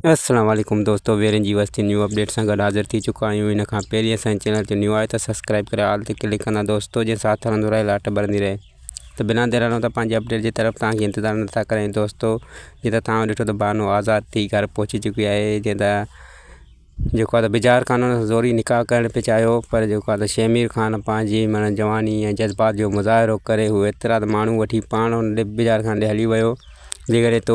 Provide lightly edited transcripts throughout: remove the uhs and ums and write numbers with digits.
السلام عليڪم دوستو ويرين جي وستي نيو اپڊيٽ سان گڏ حاضر ٿي چڪا آهيون ان کان پهرين اسان جي چينل تي نيو آهي ته سبسڪرائب ڪري آل تي ڪلڪ ڪندا دوستو جي ساٿ هلندو رهي لاٽ ٻرندي رهي ته بنا دير هلون ته پنهنجي اپڊيٽ جي طرف توهان کي انتظار نٿا ڪرايون دوستو جي ته توهان ڏٺو ته بانو آزاد ٿي گهر پهچي چڪي آهي جي ته جيڪو آهي ته بجار خان ان سان زوري نڪاح ڪرڻ پئي چاهيو پر جيڪو آهي ته شهمير خان پنهنجي معنيٰ جواني ۽ جذبات جو مظاهرو ڪري هو ايترا ته ماڻهو وٺي پاڻ ان ڏي بجار خان ڏي هلي ويو جيڪڏهن تو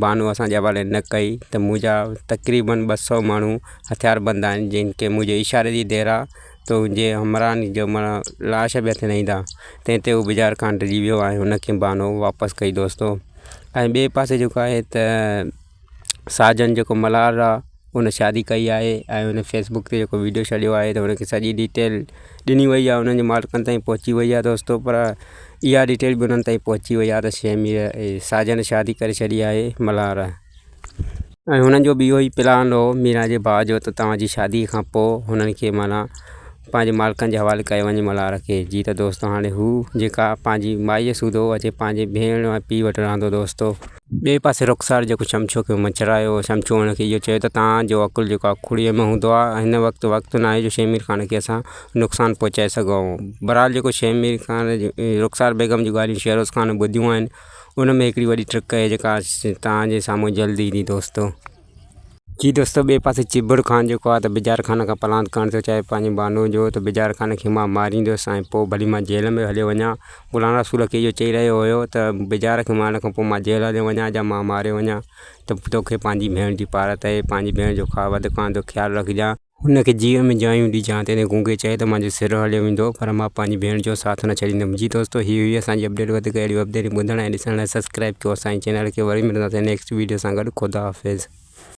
بانو اسان جي حوالي نه ڪئي ته منهنجا تقريبن ٻه سو ماڻهو هٿيار بند آهن جن کي منهنجي اشاري جي دير آهي تنهنجي همراهن جو معنيٰ لاش به هٿ نه ايندا تنهن تي هو بجار خان ڊڄي ويو ۽ هن کي بانو واپس ڪئي دوستو ۽ ٻئي پاسي جيڪو آهي ته ساجن جيڪو ملهار آ ان شادي ڪئي آهي ۽ ان فيس بڪ تي جيڪو ويڊيو ڇڏيو آهي ته ان کي سڄي ڊيٽيل ڏني وئي آهي انهن جي مالڪن تائين پهچي وئي آهي دوستو پر اها ڊيٽيل به انهن تائين پهچي وئي آهي ته شيميء ساجن شادي ڪري ڇڏي آهي ملهار ۽ هنن جو به اهو ئي پلان هو ميران جي ڀاء جو ته توهان جي شادي کان پوء هنن کي معنيٰ پنهنجي مالڪن جي حوالي ڪيو وڃي ملهار کي جي ته دوستو هاڻي هو جيڪا پنهنجي مائيء سوڌو اچي پنهنجي ڀيڻ ۽ پيء وٽ رهندو دوستو. ٻئي پاسي رخسار جيڪو شمشو کي مڇرايو هو. شمشو هن کي اهو چيو ته توهان جو عقل جيڪو آهي کڙيء ۾ هوندو آهي. هن وقت وقت ناهي جو شهمير خان کي اسان نقصان پهچائي سگهون. بهرحال جيڪو شهمير خان رخسار بيگم جون ڳالهيون شهروز خان ٻڌيون آهن ان ۾ هڪڙي وڏي ٽرڪ آهي جيڪا توهان جي سامهون جلد ايندي دوستو. جي دوستو ٻئي پاسي چڀڙ خان جيڪو آهي ته بجار خان کان پلاند ڪرڻ ٿو چاهي پنهنجي بانو جو ته بجار خان کي مان ماريندس ۽ پوء ڀلي مان جيل ۾ هليو وڃان غلام رسول کي اهو چئي رهيو هيو ته بجار کي مارڻ کان پوء مان جيل هليو وڃان يا مان ماريو وڃان ته توکي پنهنجي ڀيڻ جي پارت آهي پنهنجي ڀيڻ جو خاوند خان جو خيال رکجان. هن کي جيء ۾ جايون ڏجان. تنهن تي گونگي چيو ته منهنجو سر هليو ويندو پر مان پنهنجي ڀيڻ جو ساٿ نه ڇڏيندم. جي دوستو هي هئي اسان جي اپڊيٽ وڌيڪ اهڙيون اپڊيٽ ٻڌڻ ۽ ڏسڻ لاء سبسڪرائب ڪيو اسان جي چينل کي وري ملنداسين نيڪسٽ ويڊيو سان گڏ خدا حافظ.